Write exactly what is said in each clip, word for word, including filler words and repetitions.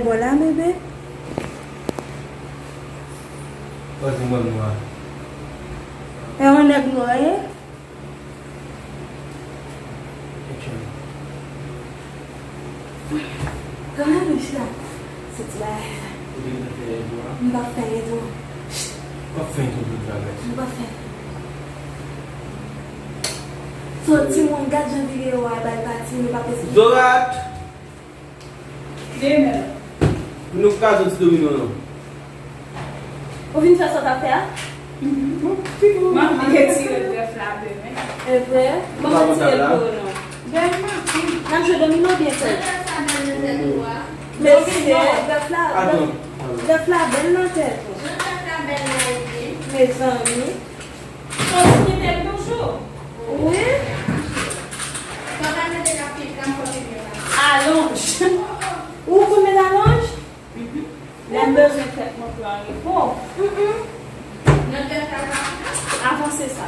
Bò la, bebe. Pase mwen nwa. E yon nèg nwa, ye? Kòman nou chita? Se ti bagay sa. Ou te gentan fè entwo a? M p ap fè entwo. Chit. W ap fè entwo pou travay. M p ap fè. So, timoun, gad jan videyo a bay pati, nou p ap esplike. Zorat! Demen. Nou ka soti domino non. Ou vin fè sa w t ap fè a? M ap retire bèf la demen. E vre? Ban m retire l pou ou non. Bèl maten. N ap jwe domino byen fèt. Mesye, bèf la, bèf la bèl nan tèt ou. Mezanmi. Soti kite l toujou. Wi. Alonj. Ou konn met alonj? Lè m bezwen tèt mwen pran repo. Avanse sa.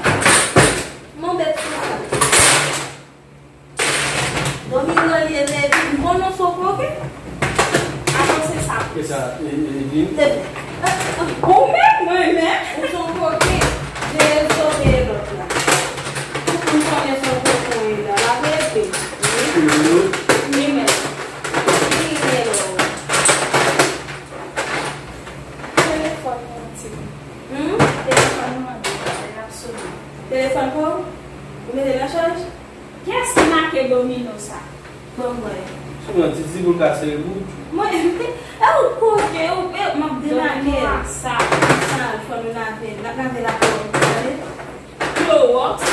Mon bèt konsa. Domino li ye, men m konnen w se yon koken. Avanse sa. Kisa, e, e, e, di? Ou menm, mwen menm. Ou se yon koken. Dezole lòt la. Tout moun konnen se yon koken w ye la. La verite. Wi. Wi, men. Wi, men. Telefòn mwen, ti. Hmm? Telefòn mwen, l ap sonnen. Telefòn pa w? Ou mete l nan chaj? Kiyès ki make domino sa? Ban m wè. Sou nan titi pou l ka sere bout. Mwen, e ou koke, ou, e, m ap demake. Domino a sal. Sal, fò nou lave l. N ap lave l apre, tande? Klowòks.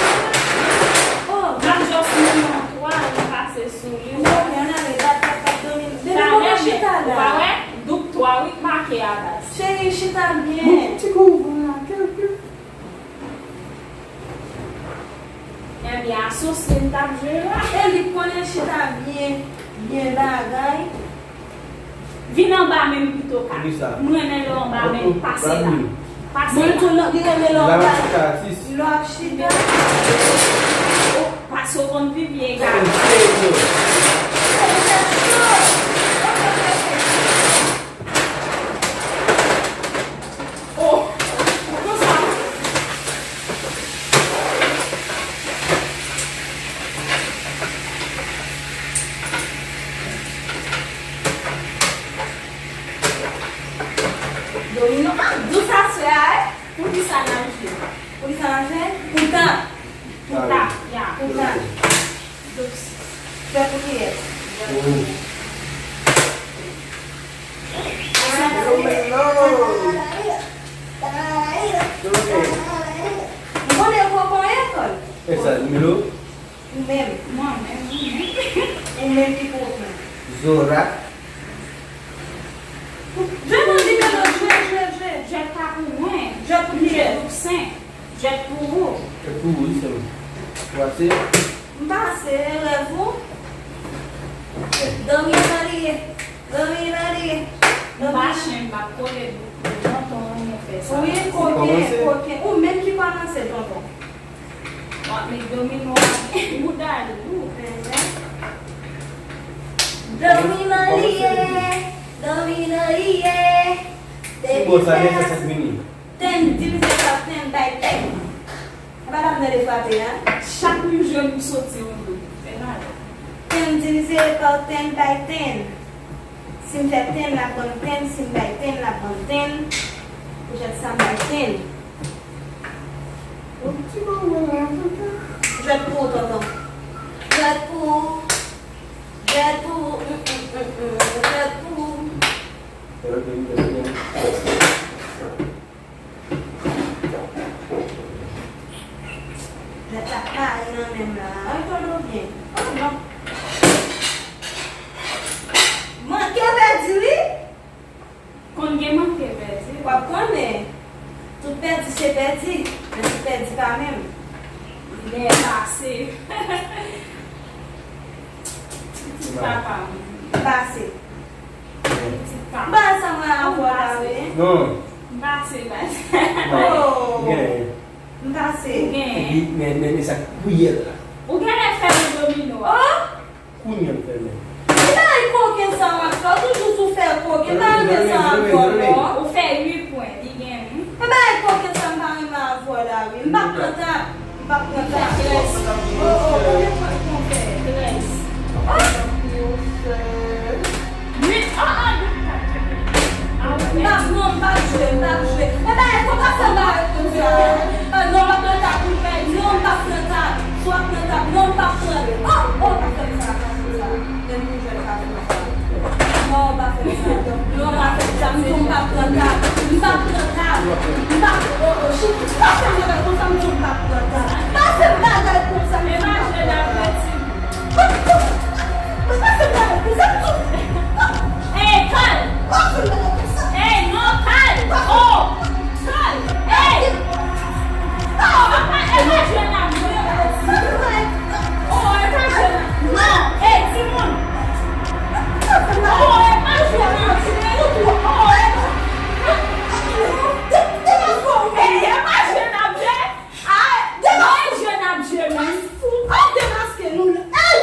Oh. M ap jis met yon twal, m pase sou li. Mwen, mwen lave, bat, bat, bat, domino. Bebe, kòman chita la? Ou pa wè? Doub twa, wi, k make a baz. Cheri, chita byen. Bon, ti kou, bon, la, kèlke. Ebyen, asosye m t ap jwe la. E li konnen chita byen, byen bagay. Vin anba men m pito, Kat. M renmen lè w anba men m, pase la. Pase la. Mwen tou, li renmen lè w anba. Lè w ap chita. Pase w konn pi byen, Kat. Oh! Konsa. Domino ap dous aswè a, wi. Poukisa n ap jwe? Poukisa n ap jwe? Poutan. Poutan, ya. Poutan. Jwèt pou kiyès? M konnen ou poko lekòl. E sa, Milo? Ou menm. Mwen menm, ou menm. Ou menm ki poko. Zora. Jwe nan nimewo, jwe, jwe, jwe. Jwèt pa pou mwen. Jwèt pou kiyès? Jwèt pou senk. Jwèt pou ou. Jwèt pou ou, wi, sè m. Ou pase? M pase, e rèv ou? Domino li ye. Domino li ye. M pa chen, m pa kole tonton, mwen fè sa. Wi, koken, koken. Ou menm ki kòmanse, tonton. W ap met domino a byen bouda lou. Domino li ye, domino li ye. Depi lè. Ten divize pa ten bay ten. E pa la m tande frape a. Chak m jwe, m soti yon doub. Fè mal. Ten divize pa ten bay ten. Si m fè ten, l ap ban m ten. Si m bay ten, l ap ban m ten. Poutèt sa, m bay ten. Jwèt pou ou, tonton. Jwèt pou ou. Jwèt pou ou. Mm, mm, mm, mm. Jwèt pou ou. Jwèt la pare nan men m la. An, tande w byen. Oh, non. Manke pèdi, wi. Konn gen manke pèdi. W ap konnen. Tout pèdi se pèdi, men tout pèdi pa menm. Lè pase. Pitit papa m. Pase. Pitit papa m. Ba sa mwen avè w la, wi. Non. M pase, baz. Non. Oh. Ou genyen. M pase. Ou genyen. Epi, men, men, men sa k riyèl la. Ou genlè fèmen domino a. Oh! Kounye a m fèmen. Ki bagay koken sa w ap fè? Ou toujou sou fè Koke m pa renmen sa avè w non. Ou fè uit pwen, li gen wi. E bagay koke sa m pa renmen avè w la wi. M pa pran tab. M pa pran tab. Ou fè trèz. Oh, oh, konbyen pwen ou fè? Trèz. Oh! Uit. Oh, oh, non. M pa, non, m pa jwe, m pa jwe. E bagay koke sa m pa renmen sa. Ah, non, m pa pran tab pou m pèdi. Non, m pa pran tab. Swa pran tab. Non, m pa pran. Oh, oh, pa fè m sa, pa fè m sa. Lè m pi jèn, pa fè m sa. Non, pa fè m sa. Non, pa fè m sa. M di w m pa pran tab. M pa pran tab. M pa, oh, oh, chiki, pa fè m bagay konsa, m di w m pa pran tab. Pa fè m bagay konsa, m di w m pa pran tab. Pa fè m bagay konsa, m di w. Ey, kal! Pa fè m bagay konsa. Ey, non, kal! Oh! Kal! Ey! Oh, papa, e pa jwe n ap jwe. Oh, e pa jwe n ap, non, ey, timoun. Oh, e pa jwe n ap jwe. Oh, e pa, ey, e pa jwe n ap jwe. Ay, demaske. Ay, jwe n ap jwe, men. Ay, demaske nou. Ay!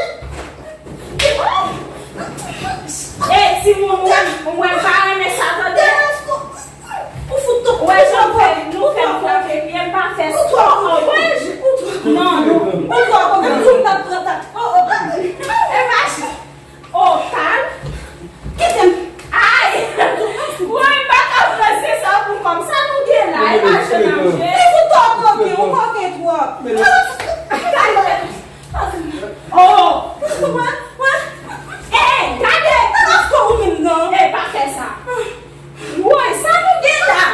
Ey, timoun, ou wè, ou wè, m pa renmen sa, tande? Demaske. Ou fout tou. Ou wè, jan nou fè, nou fè m koke, men m pa fè sa. Ou twò koke. Ou twò koke. Non, non. Ou twò koke. M di w m pa pran tab. Oh, oh. E pa Oh, kal. Kite m. Ay! Woy, m pa ka pran se sa pou kòm sa nou gen la. E pa jwe n ap jwe. Li fout twò koke, ou koke twòp. Oh! Wè, wè. Ey, gade! Demaske ou menm non. Ey, pa fè sa. Woy, sa nou gen la?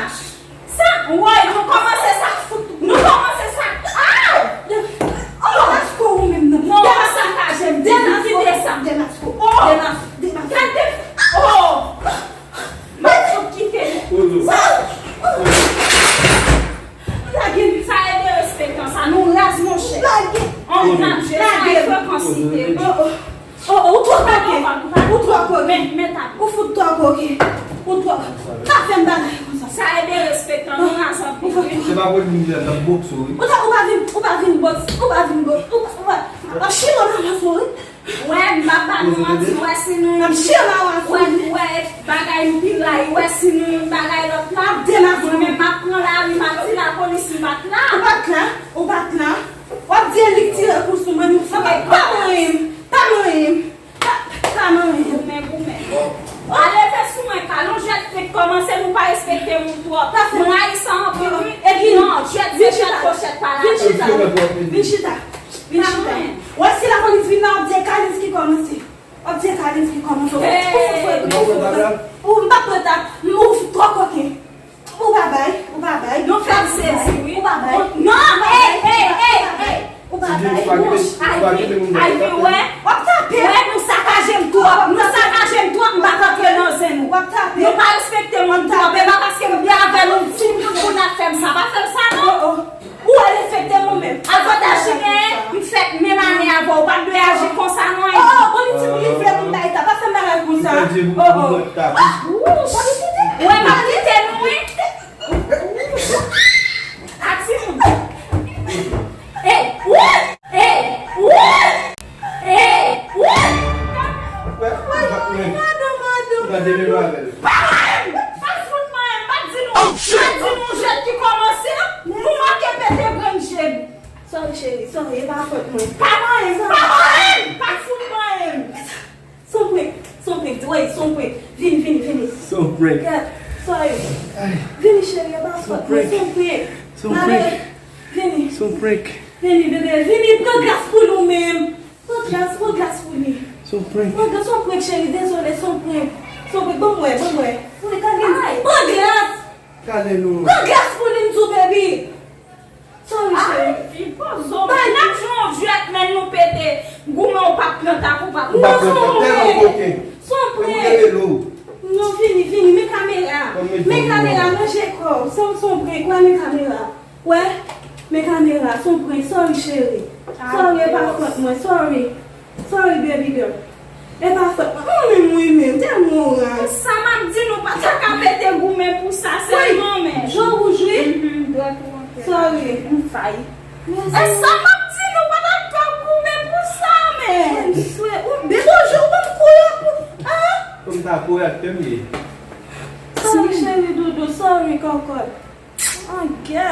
Sa, woy, nou kòmanse sa fout. Nou kòmanse sa. Ah! Oh! Demasko ou menm nan. Non, pa sakaje m. Demasko. Kite sa. Demasko. Oh! Demasko. Demasko. Gade. Oh! M ap fout kite. Sa. Lage m. Sa e derespektan sa. Nou raz, monchè. Lage. On n ap jwe sa e frekansite. Oh, oh. Oh, oh, ou twò koke. Ou twò koke. Men, men tab. Ou fout twò koke. Ou twò. Pa fè m bagay konsa. Sa e derespektan, nou raz anpil wi. Se pa pou moun di la, l ap bokse w wi. Ou ta, ou pa vin, ou pa vin bokse, ou pa vin bokse, ou pa, ou pa, ap chire nan maso wi. Wè, m pa ba nou manti, wè si nou, ap chire nan maso wi. Wè, wè, bagay m pi la, wè si nou bagay lòt la. Mwen menm m ap pran lari, m ap di lapolis m pa t la. Ou pa t la, ou pa t la. W ap di e li k tire kou sou mwen, nou fè pa manyen m, pa manyen m. Pa, pa manyen. Goumen, goumen. Oh. Al leve sou mwen, kal. On jwèt fenk kòmanse, nou pa respekte moun twòp. Pa fè. Mwen rayi sa anpil wi. Epi non, jwèt se jwèt, kwochèt pa la. Vin chita. Vin chita. Vin chita. Wè si lapolis vin la, w ap di e Kalins ki kòmanse. W ap di e Kalins ki kòmanse. Ou fout fè, ou fout fè. Ou m pa pran tab, ou fout twò koken. Ou pa bay, ou pa bay. Yon fè m sezi wi. Ou pa bay. Non, ey, ey, ey, ey. Ou pa bay. Wouch, Ivy, Ivy, wè. W ap tape. Wè, nou sakaje m twòp. Nou sakaje m twòp, m pa t antre nan zen nou. W ap tape. Nou pa respekte moun twòp. E pa paske m byen avè nou, si m pou n ap fè m sa. Pa fè m sa, non. Oh, oh. Ou wè l enfekte mwen menm. Avantaj li genyen, m fèt menm ane avè w, ou pa t dwe aji konsa non. Oh, oh, bon, li di li vle pou m bay tab, pa fè m bagay konsa. Oh, oh. Ah, wouch. Ou wè m ap kite nou wi. A timoun. Ey, woy! Ey, woy! Ey, woy! Madan, madan, madan. Pa fout manyen m, pa di nou. Pa di nou jwèt ki kòmanse. Nou manke pete grenn je nou. Sorry, cheri, sorry, e pa fòt mwen. Pa manyen m, pa manyen m, pa fout manyen m. Se yon prank, se yon prank, di, wi, se yon prank. Vini, vini, vini. Se yon prank. Sorry. Vini, cheri, e pa fòt mwen, se yon prank. Se yon prank. Vini. Se yon prank. Vini, bebe, vini, pran glas pou nou menm. Pran glas, pran glas pou li. Se yon prank. Pran glas, se yon prank, cheri, dezole, se yon prank. Se yon prank, ban m wè, ban m wè. Pran glas. Pran glas. Pran glas pou li, m di w, baby. Sorry, cheri. Ay, fi, poze w. N ap jwe yon jwèt, men nou pete. Goumen, ou p ap pran tab, ou p ap pran tab. Ou p ap pran tab, tèlman koken. Se yon prank. Non, vini, vini, men kamera. Men kamera, ranje kò w. Se yon, se yon prank, wè, men kamera. Wè, men kamera, se yon prank. Sorry, cheri. Sorry, e pa fòt mwen, sorry. Sorry, baby girl. E pa fòt mwen. Mwen menm, mwen menm, tèlman w raz. Sa m ap di nou pa ta ka pete goumen pou sa sèlman, men. Je wouj, wi. Mhm, dwèt ou anpil. Sorry. M fay. E sa m ap di nou pa ta ka goumen pou sa, men. Mwen swe, ou, bebe, ou ban m kouri pou, ah. Kòm ta kouri ak tè m ye. Sorry, cheri doudou, sorry, kòkòt. An gè.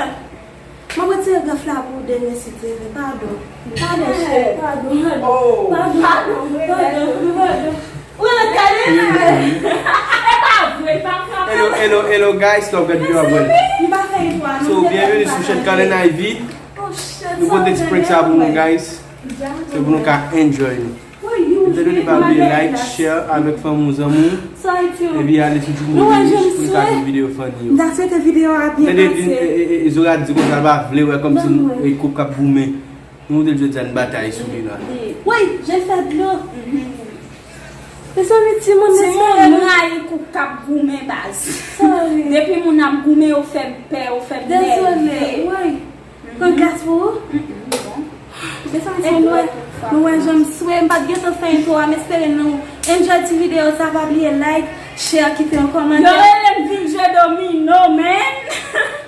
Mwen retire grèf la pou ou demen si Dye vle. Padon. Padon, cheri, padon, padon. Oh. Padon, padon, padon, padon. Ou nan kale la. E pa vre, pa frape. Hello, hello, hello, guys, love gad videyo a vre. M pa fè yon fwa, non. So, byenveni sou chèn Kalen Ivy. Oh, shit, nou pote ti prank sa pou nou, guys. Se pou nou ka enjoy nou. Mete nou pa bliye like, share avèk fanmi w, zanmi w. Epi ale sou ti moun pou l ka jwenn videyo funny yo. M ta swete videyo a byen pase. Tande, e, e, e, Zora di konsa l pa vle wè kòmsi e koup k ap goumen. Nou te jodi a n batay sou li la. Woy, je fè dlo. Mezanmi, timoun, timoun, m rayi koup k ap goumen baz. Depi moun ap goumen, yo fè m pè, yo fè m nève. Dezole, woy. Pran glas pou ou? Mezanmi, timoun, nou wè, nou wè jan m swe, m pa t gentan fè entwo a, m espere nou enjoy ti videyo sa, pa bliye like, share, kite yon kòmantè. Yo rele m vin jwe domino, man.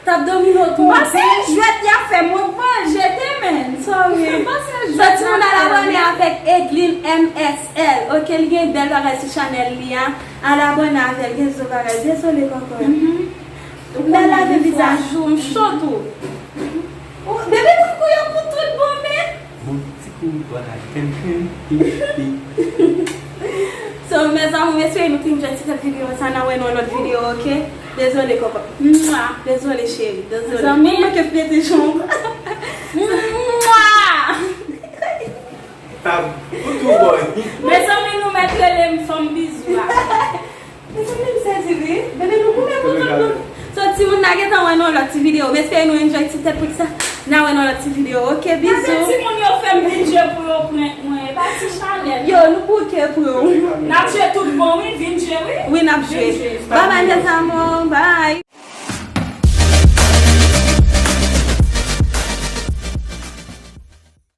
T ap domino tonbe. Pase jwèt y ap fè mwen pran jete, man. Sorry. Pase jwèt. Sòti moun al abòne avèk Edline M S L. Ok, li gen bèl bagay sou chanèl li a. Al abòne avè l, gen zo bagay. Dezole, kòkòt. M al lave vizaj ou, m cho tou. Bebe, tankou yo pou tout bon, men. Bon, ti kou, vwala, kèn, kèn, pi, pi. So, mes amours, m espere nou te enjoy ti tèt videyo sa, n a wè nan lòt videyo, ok? Dezole, kòkò. Mwa. Dezole, cheri. Dezole. Zanmi. Mwen manke flete janm. Mwa. Tab, ou tou boy. Mezanmi, nou mèt rele m fanm bizou a. Mezanmi, m sezi wi. Bebe, nou goumen pou tout moun. So, timoun, n a gentan wè nan lòt ti videyo. M espere nou enjoy ti tèt prank sa. N a wè nan lòt ti videyo. Ok, bizou. Gade timoun yo fè m vin jwe pou yo prank mwen. E pa ti chanèl. Yo, nou bouke pou yo. N ap jwe tout bon, wi. Vin jwe, wi. Wi, n ap jwe. Vin jwe. Bye bye, mes amours. Bye.